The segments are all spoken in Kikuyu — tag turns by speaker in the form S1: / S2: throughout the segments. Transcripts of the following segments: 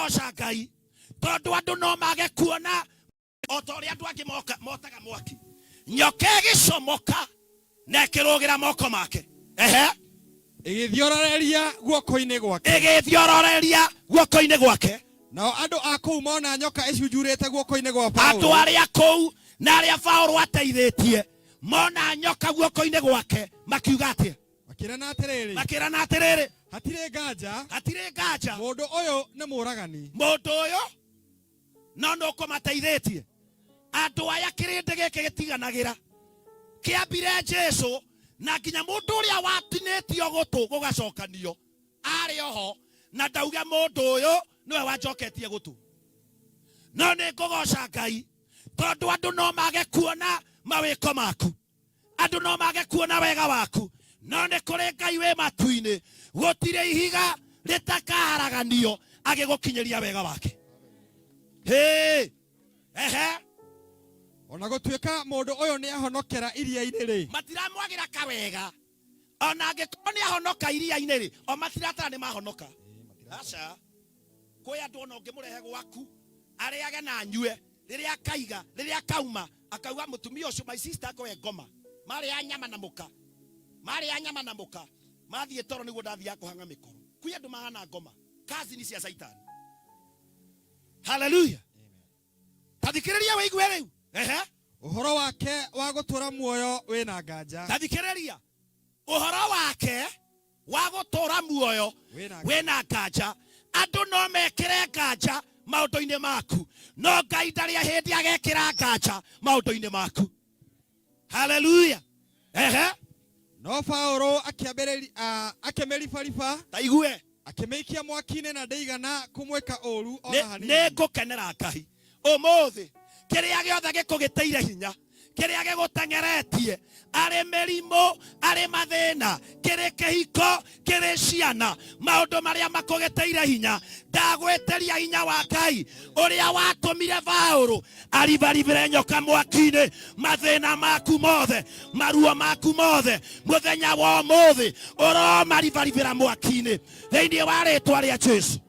S1: Ngũgoca Ngai tondũ andũ no mage kuona o ta ũrĩa andũ angĩ motaga mwaki. Nyoka ĩgĩcomoka na ĩkĩrũgĩra moko make. Ehe.
S2: Ĩgĩthiororeria guoko-inĩ gwake.
S1: Ĩgĩthiororeria guoko-inĩ gwake.
S2: Nao andũ a kũu mona nyoka ĩcunjurĩte guoko-inĩ gwa Paũlũ.
S1: Andũ arĩa kũu na arĩa Paũlũ ateithĩtie mona nyoka guoko-inĩ gwake makiuga atĩa?
S2: Makĩrana atĩrĩrĩ.
S1: Makĩrana atĩrĩrĩ.
S2: Hatirĩ nganja.
S1: Hatirĩ nganja.
S2: Mũndũ ũyũ nĩ mũũragani.
S1: Mũndũ ũyũ no nĩ ũkũmateithĩtie. Andũ aya kĩrĩndĩ gĩkĩ gĩtiganagĩra. Kĩambire Jesu na nginya mũndũ ũrĩa watinĩtio gũtũ gũgacokanio arĩ oho na ndauge mũndũ ũyũ nĩwe wanjoketie gũtũ. No nĩ ngũgoca Ngai tondũ andũ no mage kuona mawĩko maku. Andũ no mage kuona wega waku, no nĩ kũrĩ Ngai wĩ matu-inĩ. Gũtirĩ ihiga rĩtakaharaganio agĩgũkinyĩria wega wake. Hĩ! Ehe.
S2: O na gũtuĩka mũndũ ũyũ nĩahonokera iria-inĩ-rĩ,
S1: Matiramwagĩra kawega. Ona angĩkorwo nĩahonoka iria-inĩ-rĩ, o matiratara nĩ mahonoka. Aca. Kwĩ andũ ona ũngĩmũrehe gwaku arĩage na anyue, rĩrĩa akaiga, rĩrĩa akauma, akauga mũtumia ũcio, my sister akoe ngoma. Marĩ a nyama na mũka. Marĩ a nyama na mũka. Mathiĩ toro nĩguo ndathiaga kũhang'a mĩkoro. Kwĩ andũ mahana ngoma. Kazi ni cia Saitani. Hallelujah. Ta thikĩrĩria wĩigue rĩu. Ehe.
S2: Ũhoro wake wa gũtũũra muoyo wĩna nganja.
S1: Ta thikĩrĩria. Ũhoro wake wa gũtũũra muoyo wĩna nganja. Andũ no mekĩre nganja maũndũ-inĩ maku, no Ngai ndarĩ hĩndĩ agekĩra nganja maũndũ-inĩ maku. Haleluya. Ehe.
S2: No Paũlũ akĩmĩribariba.
S1: Ta igue.
S2: Akĩmĩikia mwaki-inĩ na ndĩigana kũmwĩka ũũru o na hanini.
S1: Nĩ ngũkenera Ngai ũmũthĩ. Kĩrĩa gĩothe gĩkũgĩtĩire hinya, kĩrĩa gĩgũteng'eretie, arĩ mĩrimũ, arĩ mathĩna, kĩrĩ kĩhiko, kĩrĩ ciana, maũndũ marĩa makũgĩtĩire hinya, ndagwĩtĩria hinya wa Ngai ũrĩa watũmire Paũlũ aribaribĩre nyoka mwaki-inĩ. Mathĩna maku mothe, maruo maku mothe, mũthenya wa ũmũthĩ ũromaribaribĩra mwaki-inĩ thĩinĩ wa rĩtwa rĩa Jesu.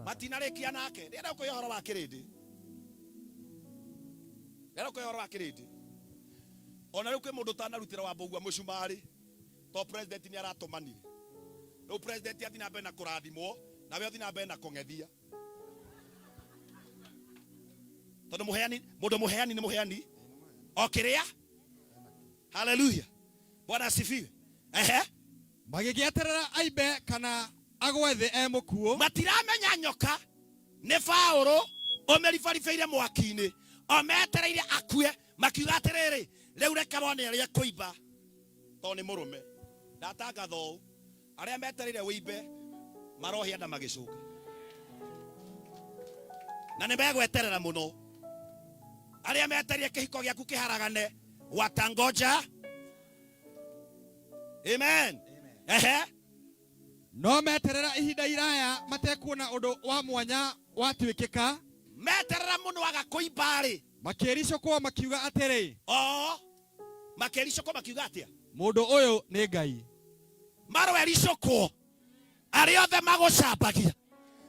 S1: Matinarĩkia nake. Ndĩrenda gũkũhe ũhoro wa kĩrĩndĩ. Ndĩrenda gũkũhe ũhoro wa kĩrĩndĩ. Ona rĩu kwĩ mũndũ ũtanarutĩra wa mbũgua mũcumarĩ to president nĩ aratũmanire. Rĩu president athiĩ na mbere na kũrathimwo nawe ũthiĩ na mbere na kũng'ethia. Tondũ mũheani, mũndũ mũheani nĩ mũheani o kĩrĩa. Haleluya. Bwana asifiwe. Ehe.
S2: Magĩgĩeterera aimbe kana agwe thĩ e mũkuũ.
S1: Matiramenya nyoka nĩ Paũlũ ũmĩribaribĩire mwaki-inĩ, o metereire akue, makiuga atĩrĩrĩ, rĩu reke wone ũrĩa ekũimba, tondũ nĩ mũrũme. Ndatangatha ũũ, arĩa metereire wĩimbe marohĩa nda magĩcũnga, na nĩ megweterera mũno. Arĩa metereire kĩhiko gĩaku kĩharagane, watangoja. Amen. Ehe.
S2: No meterera ihinda iraya matekuona ũndũ wa mwanya watuĩkĩka.
S1: Meterera mũno aga kũimba-rĩ.
S2: Makĩĩricũkwo makiuga atĩrĩ.
S1: O makĩĩricũkwo makiuga atĩa?
S2: Mũndũ ũyũ nĩ Ngai.
S1: Maroericũkwo arĩa othe magũcambagia,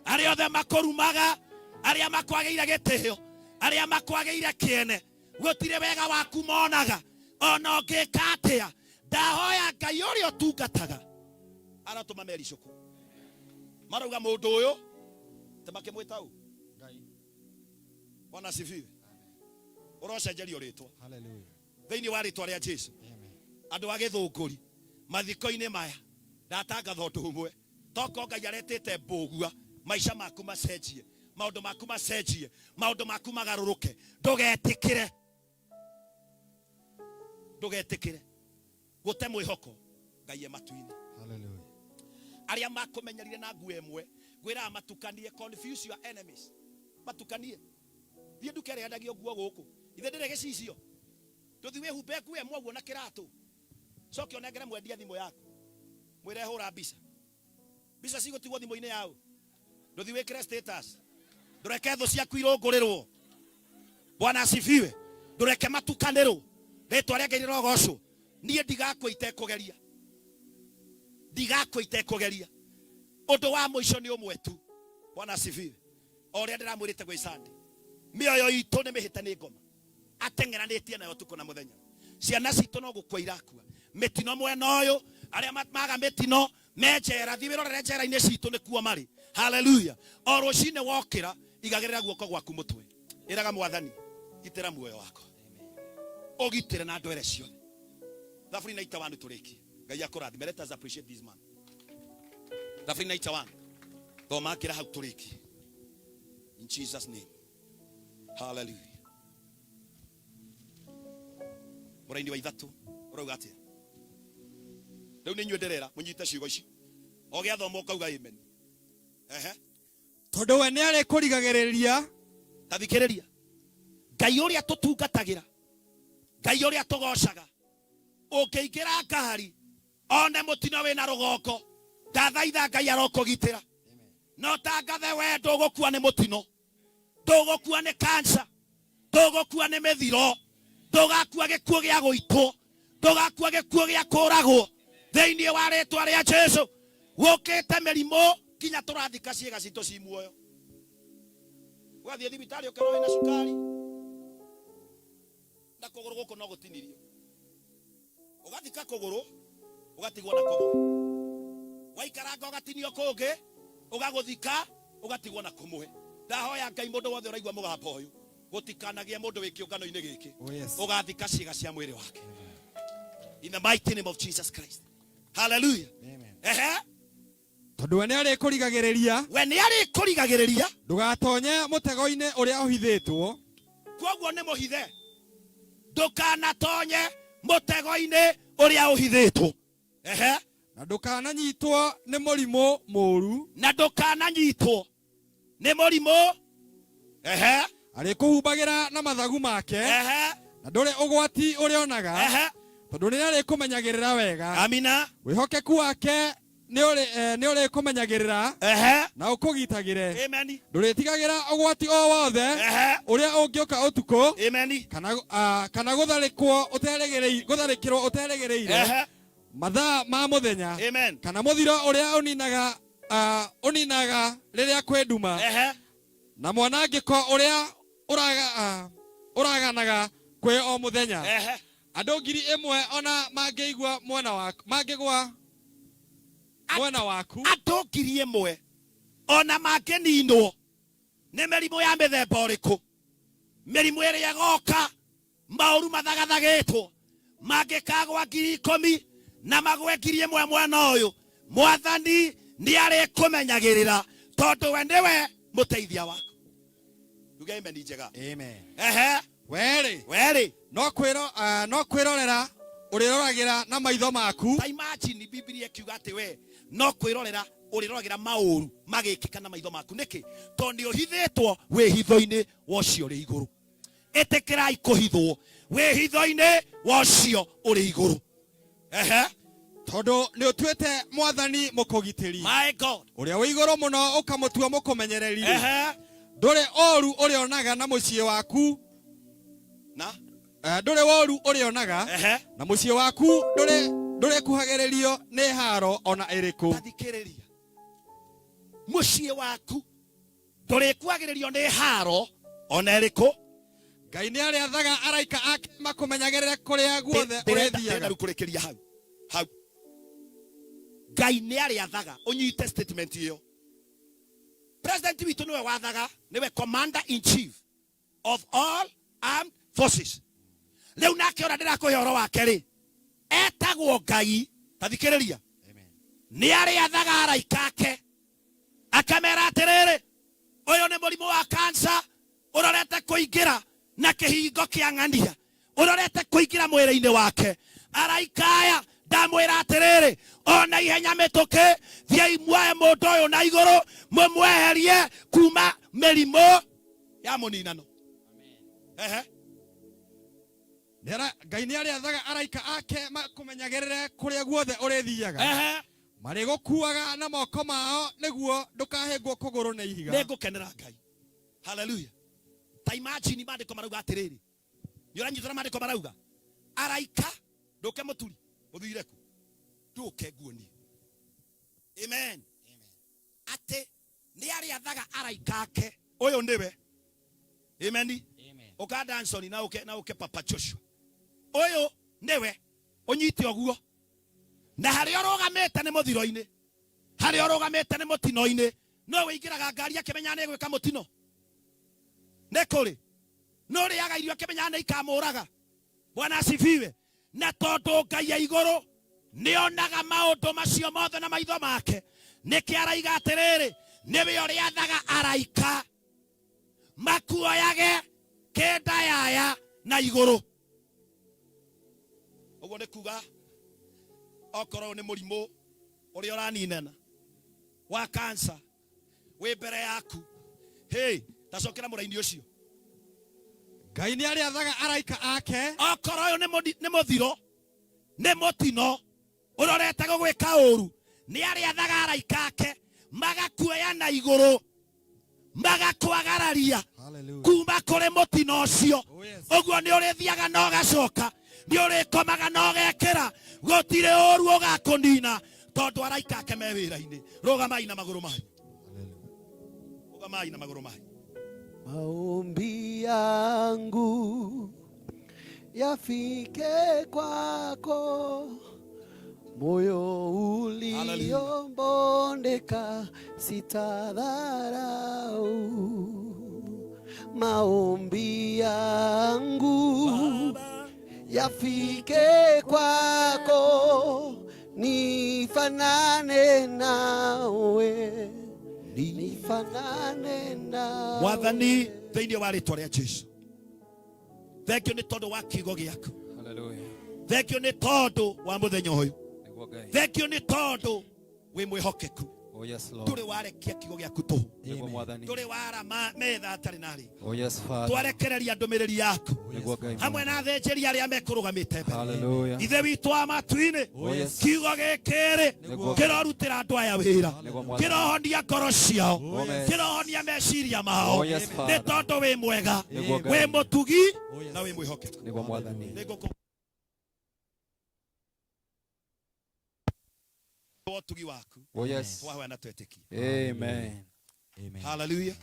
S1: arĩa othe makũrumaga, arĩa makwagĩire gĩtĩo, arĩa makwagĩire kĩene, gũtirĩ wega waku monaga ona ũngĩka atĩa. Ndahoya Ngai ũrĩa ũtungataga arotũma mericũkwo. Marauga mũndũ ũyũ ta makĩmwĩta ũ?
S2: Ngai.
S1: Bwana asifiwe. Ũrocenjerio rĩtwa.
S2: Hallelujah.
S1: Thĩinĩ wa rĩtwa rĩa Jesu.
S2: Amen.
S1: Andũ a Gĩthũngũri mathiko-inĩ maya ndatangatha ũndũ ũmwe, toko Ngai aretĩte mbũgua, maica maku macenjie, maũndũ maku macenjie, maũndũ maku magarũrũke. Ndũgetĩkĩre, ndũgetĩkĩre gũte mwĩhoko. Ngai e matu-inĩ.
S2: Hallelujah.
S1: Arĩa makũmenyerire na nguo ĩmwe, ngwĩraga matukanie, confuse your enemies, matukanie. Thiĩ nduka ĩrĩa yendagio nguo gũkũ, ithe ndĩrĩ gĩcicio, ndũthi wĩhumbe nguo ĩmwe ũguo na kĩratũ, coke ũnengere mwendia thimũ yaku, mwĩre hũra mbica. Mbica cigũtigwo thimũ-inĩ yau, ndũthi wĩkĩre status, ndũreke thũ ciaku irũngũrĩrwo. Bwana asifiwe. Ndũreke matukanĩrwo. Rĩtwa rĩa Ngai rĩrogocwo. Niĩ ndigakua itekũgeria, ndigakua itekũgeria. Ũndũ wa mũico nĩ ũmwe tu. Bwana asifiwe. O ũrĩa ndĩramwĩrĩte gwĩ Sunday, mĩoyo itũ nĩ mĩhĩte nĩ ngoma, ateng'eranĩtie nayo ũtukũ na mũthenya. Ciana citũ no gũkua irakua, mĩtino mwena ũyũ, arĩa maga mĩtino me njera, thiĩ wĩrorere njera-inĩ citũ nĩkuo marĩ. Haleluya. O rũcinĩ wokĩra, igagĩrĩra guoko gwaku mũtwe, ĩraga Mwathani, gitĩra muoyo wakwa, ũgitĩre na ndwere ciothe. Thaburi 91 tũrĩkie. Ngai akũrathime. Let us appreciate this man. Thaburi 91 thoma ngĩra hau tũrĩkie. In Jesus name. Hallelujah. Mũraini wa ithatũ ũrauga atĩa? Rĩu nĩ inyuĩ ndĩrera mũnyite ciugo ici. O gĩathoma ũkauga amen. Ehe.
S2: Tondũ we nĩ arĩkũrigagĩrĩria.
S1: Ta thikĩrĩria. Ngai ũrĩa tũtungatagĩra, Ngai ũrĩa tũgocaga, ũngĩingĩra ngari one mũtino wĩna rũgongo, ndathaitha Ngai arokũgitĩra. No tangathe we ndũgũkua nĩ mũtino, ndũgũkua nĩ kansa, ndũgũkua nĩ mĩthiro, ndũgakua gĩkuũ gĩa gũitwo, ndũgakua gĩkuũ gĩa kũragwo thĩinĩ wa rĩtwa rĩa Jesu. Gũkĩte mĩrimũ nginya tũrathika ciĩga citũ ci muoyo. Ũgathiĩ thibitarĩ ũkerwo wĩna cukari na kũgũrũ gũkũ no gũtinirio, ũgathika kũgũrũ ũgatigwo na kũmwe, waikaranga ũgatinio kũngĩ ũgagũthika ũgatigwo na kũmwe. Ndahoya Ngai mũndũ wothe ũraigua mũgambo ũyũ, gũtikanagie mũndũ wĩ kĩũngano-inĩ gĩkĩ
S2: Oh, yes.
S1: ũgathika ciĩga cia mwĩrĩ wake, in the mighty name of Jesus Christ. Hallelujah.
S2: Amen.
S1: Ehe.
S2: Tondũ we nĩ arĩkũrigagĩrĩria.
S1: We nĩ arĩkũrigagĩrĩria.
S2: Ndũgatonye mũtego-inĩ ũrĩa ũhithĩtwo.
S1: Kwoguo nĩ mũhithe, ndũkanatonye mũtego-inĩ ũrĩa ũhithĩtwo. Ehe.
S2: Na ndũkananyitwo nĩ mũrimũ mũũru.
S1: Na ndũkananyitwo nĩ mũrimũ. Ehe.
S2: Arĩkũhumbagĩra na mathagu make.
S1: Ehe.
S2: Na ndũrĩ ũgwati ũrĩonaga.
S1: Ehe.
S2: Tondũ nĩ arĩkũmenyagĩrĩra wega.
S1: Amina.
S2: Wĩhokeku wake nĩ ũrĩkũmenyagĩrĩra
S1: Ehe.
S2: na ũkũgitagĩre.
S1: Amen.
S2: Ndũrĩtigagĩra ũgwati o wothe
S1: Ehe.
S2: ũrĩa ũngĩũka ũtukũ.
S1: Amen.
S2: Kana gũtharĩkwo ũterĩgĩrĩire, gũtharĩkĩrwo ũterĩgĩrĩire
S1: Ehe.
S2: mathaa ma mũthenya.
S1: Amen.
S2: Kana mũthiro ũrĩa ũninaga rĩrĩa kwĩ nduma.
S1: Ehe.
S2: Na mwanangĩko ũrĩa ũraganaga kwĩ o mũthenya.
S1: Ehe.
S2: Andũ 1,000 ona mangĩigua mwena waku, mangĩgwa mwena waku.
S1: Andũ 1,000 ona mangĩninwo nĩ mĩrimũ ya mĩthemba ũrĩkũ, mĩrimũ ĩrĩa ĩgoka, maũru mathagathagĩtwo, mangĩkagwa 10,000 na magwe 1,000 mwena ũyũ, Mwathani nĩ arĩkũmenyagĩrĩra tondũ we nĩwe mũteithia waku. Uge amen njega.
S2: Amen.
S1: Ehe.
S2: Werĩ.
S1: Werĩ.
S2: No kwĩrorera ũrĩroragĩra na maitho maku.
S1: Ta imagine Biblia ĩkiuga atĩ we no kwĩrorera ũrĩroragĩra maũru magĩkĩka na maitho maku. Nĩkĩ? Tondũ nĩ ũhithĩtwo wĩhitho-inĩ wa ũcio ũrĩ igũrũ. Ĩtĩkĩrai kũhithwo wĩhitho-inĩ wa ũcio ũrĩ igũrũ. Ehe.
S2: Tondũ nĩ ũtuĩte Mwathani mũkũgitĩri.
S1: My God.
S2: Ũrĩa wĩ igũrũ mũno ũkamũtua mũkũmenyereri.
S1: Ehe.
S2: Ndũrĩ ũũru ũrĩonaga na mũciĩ waku.
S1: Na?
S2: Ndũrĩ ũũru ũrĩonaga
S1: Ehe.
S2: na mũciĩ waku ndũrĩkuhagĩrĩrio nĩ haro ona ĩrĩkũ.
S1: Tathikĩrĩria. Mũciĩ waku ndũrĩkuhagĩrĩrio nĩ haro ona ĩrĩkũ.
S2: Ngai nĩ arĩathaga araika ake makũmenyagĩrĩre kũrĩa guothe ũrĩthiaga.
S1: Ndĩrenda rĩu kũrĩkĩria hau. Hau. Ngai nĩ arĩathaga, ũnyite statement ĩyo. President witũ nĩwe wathaga, nĩwe commander in chief of all armed forces. Rĩu nake ũrĩa ndĩrakũhe ũhoro wake rĩ, etagwo Ngai. Ta thikĩrĩria. Nĩ arĩathaga araika ake akamera atĩrĩrĩ, ũyũ nĩ mũrimũ wa kansa ũrorete kũingĩra na kĩhingo kĩa ng'ania, ũrorete kũingĩra mwĩrĩ-inĩ wake. Araika aya ndamwĩra atĩrĩrĩ, ona ihenya mĩtũkĩ, thiĩi muoe mũndũ ũyũ na igũrũ, mũmweherie kuma mĩrimũ ya mũninano. Ehe.
S2: Ngai nĩ arĩathaga araika ake makũmenyagĩrĩre kũrĩa guothe ũrĩthiaga.
S1: Ehe.
S2: Marĩgũkuaga na moko mao nĩguo ndũkahĩngwo kũgũrũ nĩ ihiga.
S1: Nĩngũkenera Ngai. Hallelujah. Ta imagine maandĩko marauga atĩrĩrĩ, nĩ ũranyita ũrĩa maandĩko marauga? Araika, ndũke mũturi, ũthire kũ? Ndũke nguonie. Amen. Atĩ Nĩ arĩathaga araika ake. Ũyũ nĩwe. Amen. Ũka Danson na ũke na ũke Papa Joshua. Ũyũ nĩwe. Ũnyite ũguo. Na harĩa ũrũgamĩte nĩ mũthiro-inĩ. Harĩa ũrũgamĩte nĩ mũtino-inĩ. No wĩingĩraga ngari akĩmenya nĩ gwĩka mũtino. Nĩ kũrĩ. No ũrĩaga irio akĩmenya nĩ ikamũraga. Bwana asifiwe. Na tondũ Ngai ya igũrũ nĩonaga maũndũ macio mothe na maitho make, nĩkĩ araiga atĩrĩrĩ, nĩwe ũrĩathaga araika makuoyage kĩndayaya na igũrũ. Ũguo nĩ kuga okorwo nĩ mũrimũ ũrĩa ũraninana wa kansa wĩ mbere yaku, hey, tacokera mũraini ũcio.
S2: Ngai nĩ arĩathaga araika ake.
S1: Okorwo ũyũ nĩ mũthiro, nĩ mũtino ũrorete gũgwĩka ũru, nĩ arĩathaga araika ake magakuoya na igũrũ, magakwagararia
S2: Hallelujah.
S1: kuma kũrĩ mũtino ũcio.
S2: Oh, yes.
S1: Ũguo nĩ ũrĩthiaga na ũgacoka, nĩ ũrĩkomaga na ũgekĩra, gũtirĩ ũru ũgakũnina, tondũ araika ake me wĩra-inĩ. Rũgamai na magũrũ manyu, rũgamai na magũrũ manyu.
S3: Maombi yangu yafike kwako, moyo uliombondeka sitadharau. Maombi yangu yafike kwako, nifanane nawe, nifanane nawe.
S1: Mwathani, thĩinĩ wa rĩtwa rĩa Jesu, thengio nĩ tondũ wa kiugo gĩaku.
S4: Hallelujah.
S1: Thengio nĩ tondũ wa mũthenya ũyũ.
S4: Nĩguo Ngai.
S1: Thengio nĩ tondũ wĩ mwĩhokeku.
S4: Oh yes, Lord.
S1: Ndũrĩ warekia kiugo gĩaku tũhũ.
S4: Nĩguo Mwathani.
S1: Ndũrĩ wara metha atarĩ na rĩ.
S4: Oh yes, Father.
S1: Twarekereria ndũmĩrĩri yaku
S4: Nĩguo Ngai.
S1: hamwe na athĩnjĩri arĩa mekũrũgamĩte mbere.
S4: Hallelujah.
S1: Ithe witũ wa matu-inĩ,
S4: Oh yes.
S1: kiugo gĩkĩ-rĩ
S4: Nĩguo.
S1: kĩrorutĩra andũ aya wĩra,
S4: Nĩguo Mwathani.
S1: kĩrohonia ngoro ciao,
S4: Oh yes.
S1: kĩrohonia meciria mao,
S4: Oh yes,
S1: nĩ
S4: Father.
S1: tondũ wĩ mwega,
S4: Nĩguo
S1: wĩ
S4: Ngai.
S1: mũtugi
S2: Oh, yes.
S1: na wĩ mwĩhokeku.
S4: Nĩguo Mwathani.
S1: Nĩngũkũ ũtugi waku.
S4: Oh yes.
S1: Twahoya na twetĩkia.
S4: Amen.
S2: Amen.
S1: Hallelujah.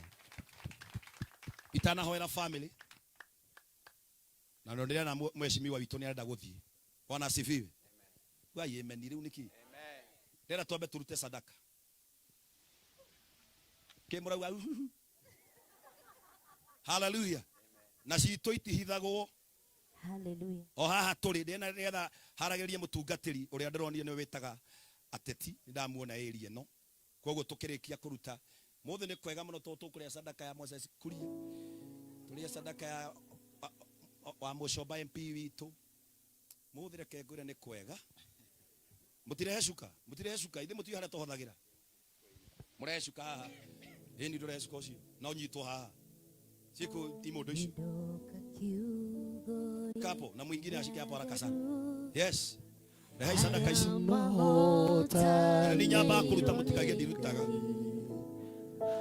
S1: Itanahoera family na ndo ndĩrona mheshimiwa witũ nĩ arenda gũthiĩ. Bwana asifiwe. Ugai amen rĩu nĩkĩ? Ndĩrenda twambe tũrute sadaka. Kĩ mũrauga uhuhu? Hallelujah. Na citũ itihithagwo.
S5: Hallelujah.
S1: O haha tũrĩ ndĩrenda nĩgetha haragĩrĩrie mũtungatĩri ũrĩa ndĩronire nĩwe wĩtaga ateti, nĩndamuona area ĩno. Koguo tũkĩrĩkia kũruta mũthĩ nĩ kwega mũno tondũ tũkũrĩa sadaka ya Moses Kuria, tũrĩe sadaka ya wa Mũcomba MP witũ. Mũthĩ reke ngwĩre nĩ kwega. Mũtirehe cuka, mũtirehe cuka, ithuĩ mũtiũĩ harĩa tũhothagĩra. Mũrehe cuka haha. Ĩni ndũrehe cuka ũcio. No nyitwo haha. Siku imũndũ icio. Kapo na mwingine ashike hapo haraka sana. Yes. Rehei sadaka ici.
S3: Mahota
S1: Nĩ nyambaga kũruta mũtikage ndirutaga.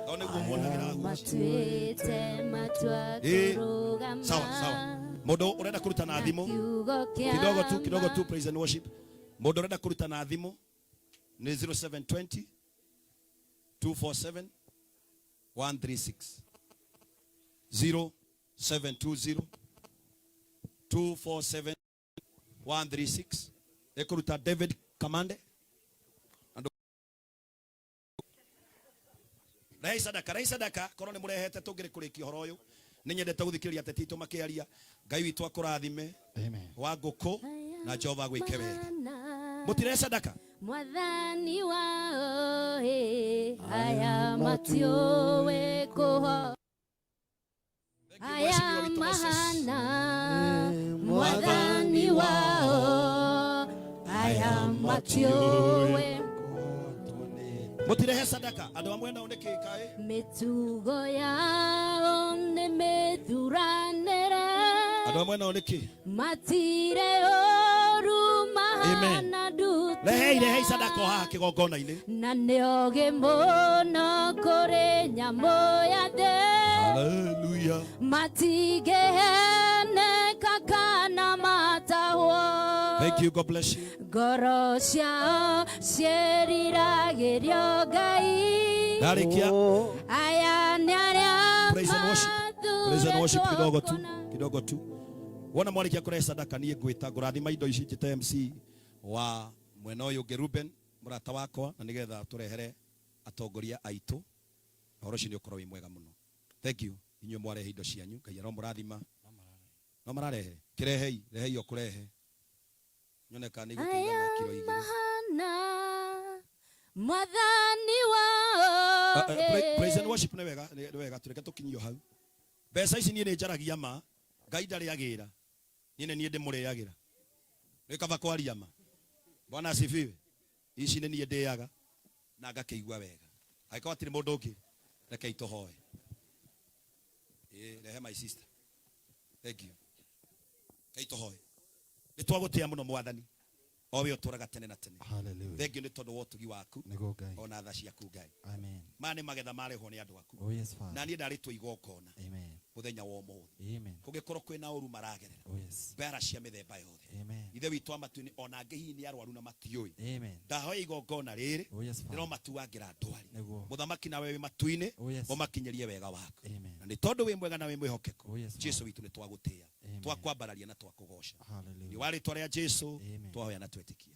S1: Tondũ nĩguo muonagĩra guo. Sawa sawa. Mũndũ ũrenda kũruta na thimũ kidogo tu, kidogo tu, praise and worship. Mũndũ ũrenda kũruta na thimũ nĩ 0720 247 136. 0720 247 136. Ekuruta David Kamande. Rehei sadaka, rehei sadaka, korwo nĩ mũrehete tũngĩrĩ kũrĩkia ũhoro ũyũ. Nĩ nyendete gũthikĩrĩria ateti aitũ makĩaria. Ngai witũ akũrathime.
S2: Amen.
S1: Wa ngũkũ na Jehova agwĩke wega. Mũtirehe sadaka?
S5: Mwathani wao, aya matiũĩ kũho. Aya mahana mwathani wao, aya matiũĩ.
S1: Mũtirehe sadaka. Andũ amwe nao nĩkĩ kaĩ?
S5: Mĩtugo yao nĩ mĩthuranĩre.
S1: Andũ amwe nao nĩkĩ?
S5: Matire ũru
S1: Amen.
S5: mahana ndutura.
S1: Rehei, rehei sadaka o haha kĩgongona-inĩ.
S5: Na nĩ ogĩ mũno kũrĩ nyamũ ya thĩ.
S1: Hallelujah.
S5: Matingĩheneka kana matahwo.
S1: Thank you, God bless you.
S5: Ngoro ciao ciĩriragĩrio Ngai.
S1: Ndarĩkia.
S5: Aya nĩ arĩa
S1: Praise and worship. Praise and worship
S5: mathuurĩtwo
S1: kidogo tu
S5: kũna.
S1: kidogo tu. Wona mwarĩkia kũrehe sadaka niĩ ngwĩta ngũrathima indo ici njĩte MC wa mwena ũyũ ũngĩ Ruben mũrata wakwa na nĩgetha tũrehere atongoria aitũ ũhoro ũcio nĩ ũkorwo wĩ mwega mũno. Thank you inyuĩ mwarehe indo cianyu Ngai aromũrathima. No mararehe kĩrehei rehei o kũrehe nyone kana nĩ
S5: Aya
S1: igũkĩigana kiro igĩrĩ.
S5: mahana mwathani wao
S1: Praise and worship nĩ wega nĩ wega tũreke tũkinyio hau. Mbeca ici niĩ nĩ njaragia ma Ngai ndarĩagĩra niĩ nĩ niĩ ndĩmũrĩagĩra. Nĩ kaba kwaria ma. Bwana asifiwe. Ici nĩ niĩ ndĩaga na ngakĩigua wega. Angĩkorwo hatirĩ mũndũ ũngĩ rekei tũhoe. Ĩĩ rehe my sister. Thank you. Rekei tũhoe. Nĩ twagũtĩa mũno mwathani o we ũtũraga tene na tene.
S2: Hallelujah.
S1: Thank you nĩ tondũ wa ũtugi waku
S2: Nĩguo Ngai.
S1: ona tha ciaku Ngai.
S2: Amen.
S1: Maya nĩ magetha marehwo nĩ andũ aku.
S2: Oh yes,
S1: Na
S2: Father.
S1: niĩ ndarĩtwo igongona
S2: Amen.
S1: mũthenya wa ũmũthĩ.
S2: Amen.
S1: Kũngĩkorwo kwĩna ũru maragerera
S2: Oh yes.
S1: mbara cia mĩthemba yothe.
S2: Amen.
S1: Ithe witũ wa matu-inĩ ona angĩ hihi nĩ arwaru na matiũĩ.
S2: Amen.
S1: Ndahoya igongona rĩrĩ
S2: Oh yes, Father.
S1: rĩromatuangĩra ndwari.
S2: Nĩguo.
S1: Mũthamaki nawe wĩ matu-inĩ
S2: Oh yes.
S1: ũmakinyĩrie wega waku.
S2: Amen.
S1: Na nĩ tondũ wĩ mwega na wĩ mwĩhokeku.
S2: Oh yes,
S1: Jesu
S2: Father.
S1: witũ nĩ twagũtĩa.
S2: Amen.
S1: Twakwambararia na twakũgoca. Nĩ
S2: Hallelujah.
S1: wa rĩtwa rĩa Jesu
S2: Amen.
S1: twahoya na twetĩkia.